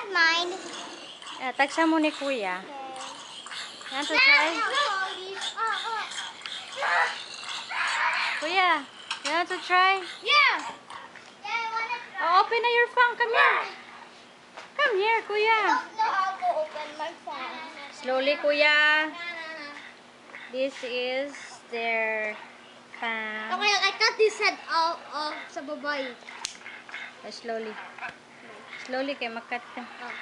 have mine. Tagsa mo ni Kuya. You want to try? Kuya, you want to try? Yeah. Yeah, I wanna try. Oh, open na your phone. Come here. Come here, Kuya. I don't know how to open my phone. Slowly, Kuya. This is their fan. Okay, I cut this head off of sa babae. Slowly. Slowly kay makat ka. Oh.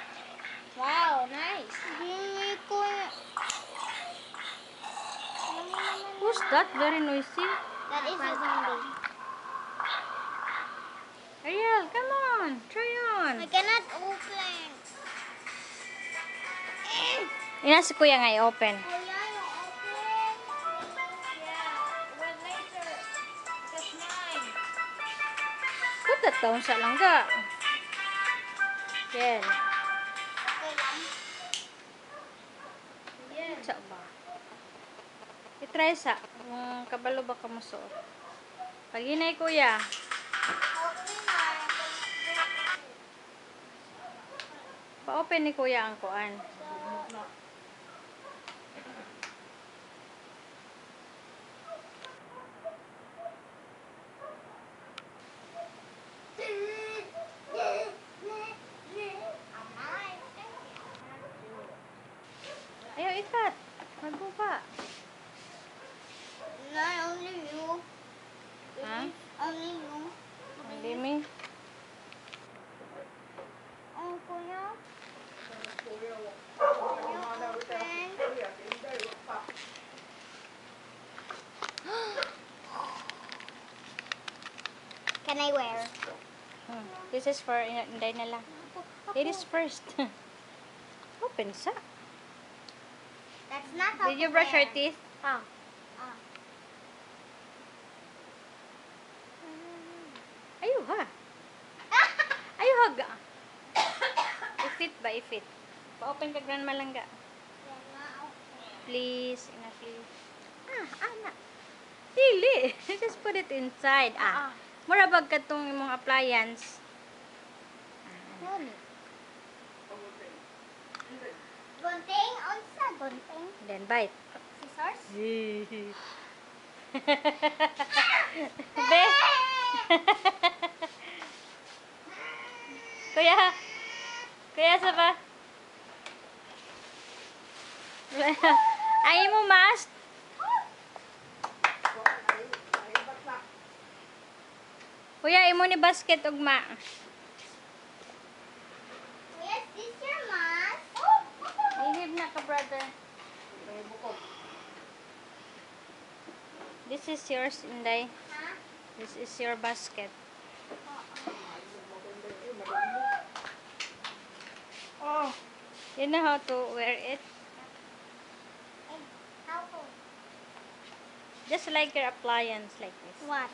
Wow, nice. Who's that? Very noisy. That is a zombie. Ariel, come on. Try on. I cannot open. Ina si Kuya nga i-open. Kuya, you open? Yeah. Well, later. Because mine. Put that down sa langga. Yan. Okay lang. Yeah. Sa ba? I-try sa. Kung kabalo ba ka mo suot. Paginay, Kuya. Okay na. Pa-open ni Kuya ang kuan. Ayaw, ikat. Magbuka. No, only you. Ha? Only you. Hindi me. Oh, Kuya. Can you open? Can I wear? This is for Inday na lang. Ladies first. Open sa. That's not how Did you to brush your wear. teeth? Ah. Ah. Ayaw ha. Ayaw ha. Ga. I-fit ba? I-fit. Pa-open ka, Grandma langga. Please. Ina, please. Ah, ana. Dili. Just put it inside. Ah. Mura bag katong imong appliance. Nani? Gunting? Unsa gunting? Then bite. Scissors? Be. Kuya. Kuya sa ba? Ay mo mask? Kuya, imo ni basket ugma. Kuya, is this your mask? Ihib na ka, brother. This is yours, Inday. Huh? This is your basket. Oh. You know how to wear it? Eh, how to? Just like your appliance, like this. What?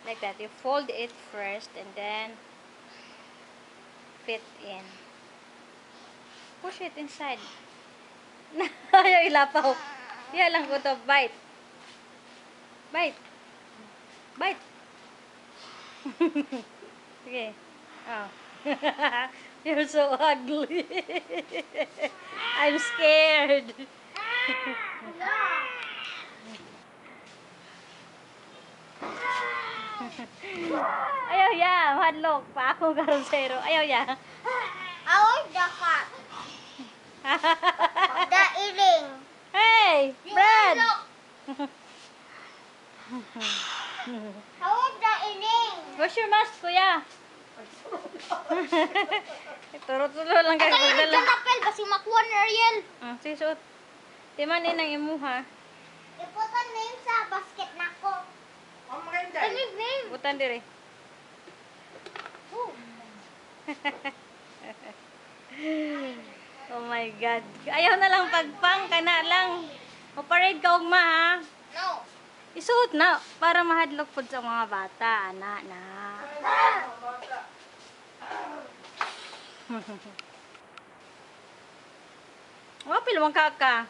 Like that. You fold it first and then fit in. Push it inside. Ayaw ilapaw. Diya lang ko to. Bite. Bite. Bite. Okay. Oh. You're so ugly. I'm scared. Ayaw ya, hadlok pa ako karon sa. Ayaw ya. I want the heart. The earring. Hey, Brad. I want the earring. Where's your mask, Kuya? Turo-turo lang kay Ito yung pagdala. lapel kasi makuha ni Ariel. Ah, sige, suot. Di man inang imuha. Iput ang name sa basket nako. Ang maganda. Ano yung name? Butan dire. Oh my God. Ayaw na lang pagpang ka na lang. Operate ka ugma ha. No. Isuot na para mahadlok pud sa mga bata, ana na. Wa pilwang ka ka.